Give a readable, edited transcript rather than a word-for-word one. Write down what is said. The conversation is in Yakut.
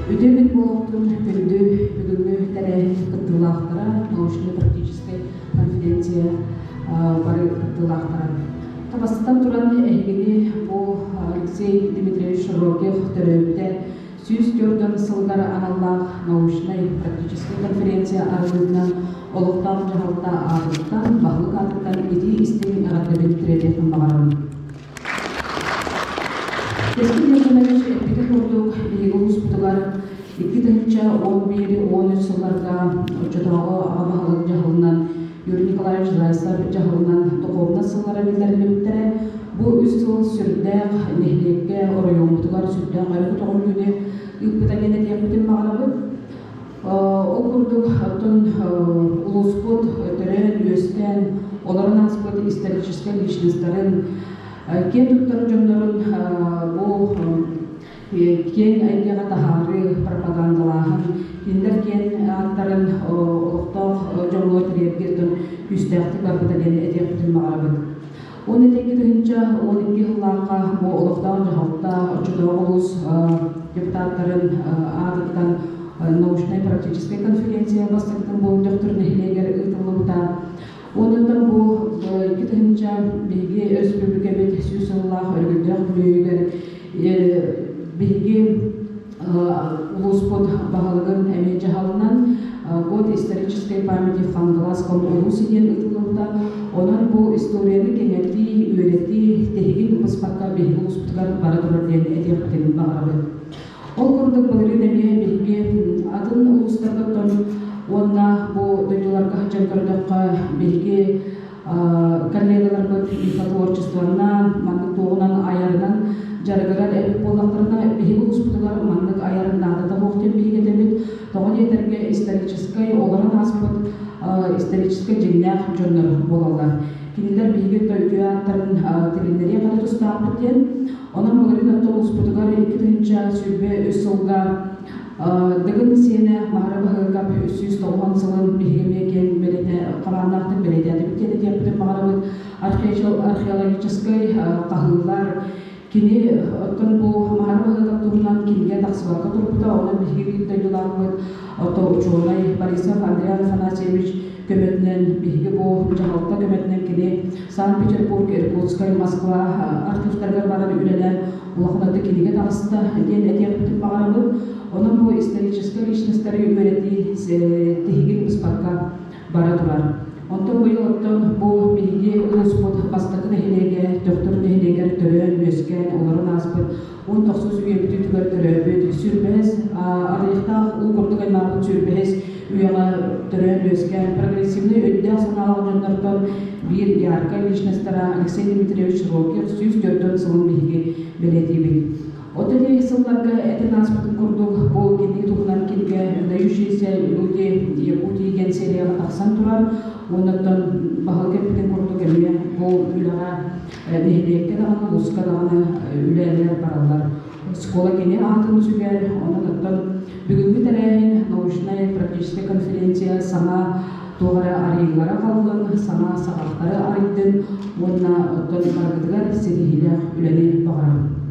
Үтүө күн буолуохтун күндү бүгүҥҥү тэрээһин кыттыылаахтара, научнай-практическай конференция бары кыттыылаахтара. Бастатан туран эһигини бу Алексей Дмитриевич Широких төрөөбүтэ 104 сылыгар аналлаах научнай-практическай конференция арыллыытынан олохтоох дьаһалта аатыттан, баһылык аатыттан итии истиҥ эҕэрдэбин тириэрдиэхпин баҕарабын. Кэскил Николаевич эппитин курдук, биһиги улууспутугар 2011-13 сылларга оччотооҕу аҕа баһылык дьаһалынан Юрий Николаевич Зайцев дьаһалынан духуобунас сыллара биллэриллибиттэрэ. Бу үс сыл сүрдээх нэһилиэккэ, оройуоммутугар сүрдээх өрө көтөҕүллүүнү ыыппыта диэн этиэхпитин баҕарабыт. Ол курдук, оттон улууспут төрөөн-үөскээн, олорон ааспыт историческай личностарын, киэн туттар дьоннорун бу киэҥ эйгэҕэ таһаарыы, пропагандалааһын, кинилэр киэн ааттарын олохтоох дьоҥҥо тириэрдии оттон күүстээхтик барбыта диэн этиэхпитин баҕарабыт. 12 1012 сыллаахха бу олохтоох дьаһалта оччотооҕу улуус депутаттарын аатыттан научнай-практическай конференция бастакытын буолан Төхтүр нэһилиэгэр ыытыллыбыта. Онтон бу 2 тыһыынча биһиги өрөспүүбүлүкэбит 100 сыллаах өрөгөйдөөх үбүлүөйүгэр биһиги улууспут баһылыгын эмиэ дьаһалынан «Год исторической памяти в Хангаласском улусе» диэн ыытыллыбыта. Онон бу историяны кэҥэтии, үөрэтии тиһигин быспакка биһиги улууспутугар бара турар диэн этиэхпитин баҕарабыт. Ол курдук былырыын эмиэ биһиги атын улуустаргыттан уонна бу дойдуларга сылдьан көрдөххө, биһиги коллегаларбыт инфотворчествонан, маннык туоҕунан айарынан дьарыгырар эбит буоллахтарына, биһиги улууспутугар маннык айар наадата суох диэн биһиги этэбит. Тоҕо диэтэргэ историческай олорон ааспыт историческай дьиҥнээх дьоннор буолаллар. Кинилэр биһиги үтүө ааттарын тилиннэриэх эрэ тустаахпыт диэн. Онон былырыын оттон улууспутугар 2023 сылга Дыгын сиэнэ Маһары Баһыыкап 390 сылын биһиги эмиэ киэҥ бэлиэтэ хабааннаахтык бэлиэтээтибит диэн этиэхпитин баҕарабыт. Археологическай хаһыылар кини оттон бу Маһары Баһыыкап туһунан кинигэ тахсыбакка турбута, онон биһиги биир дойдулаахпыт ото учуонай Борисов Андриан Афанасьевич көмөтүнэн биһиги бу дьаһалта көмөтүнэн кини Санкт-Петербург, Иркутскай, Москва архивтарыгар баран үлэлээн улахан өттө кинигэ таҕыста диэн этиэхпитин баҕарабыт. Онон бу историческай личностары үөрэтии тиһигин быспакка бара турар. Онтон быйыл оттон бу биһиги улууспут бастакы нэһилиэгэ Төхтүр нэһилиэгэр төрөөн-үөскээн олорон ааспыт 19 үйэбитигэр төрөөбүт сүүрбэһис арыйыктаах уу курдук аймаабыт сүүрбэһис үйэҕэ төрөөн-үөскээн прогрессивнай өйдөөх-санаалаах дьоннортон биир яркай личностара Алексей Дмитриевич Широких 104 сылын биһиги бэлиэтиибит. Оттон сылларга этэн ааспытым курдук, бу кини туһунан кинигэ «Выдающиеся люди Якутии» диэн серияҕа тахсан турар. Уоннаттан баһылык эппитин курдук эмиэ бу үлэҕэ нэһилиэккэ даҕаны, улууска даҕаны үлэлэр бараллар. Оскуола кини аатын сүгэр, онон оттон бүгүҥҥү тэрээһин научнай практическай конференция саҥа туох эрэ арыйыылара хааллын, саҥа саҕахтары арыйдын уонна оттон барыгытыгар ситиһиилээх үлэни баҕарабын.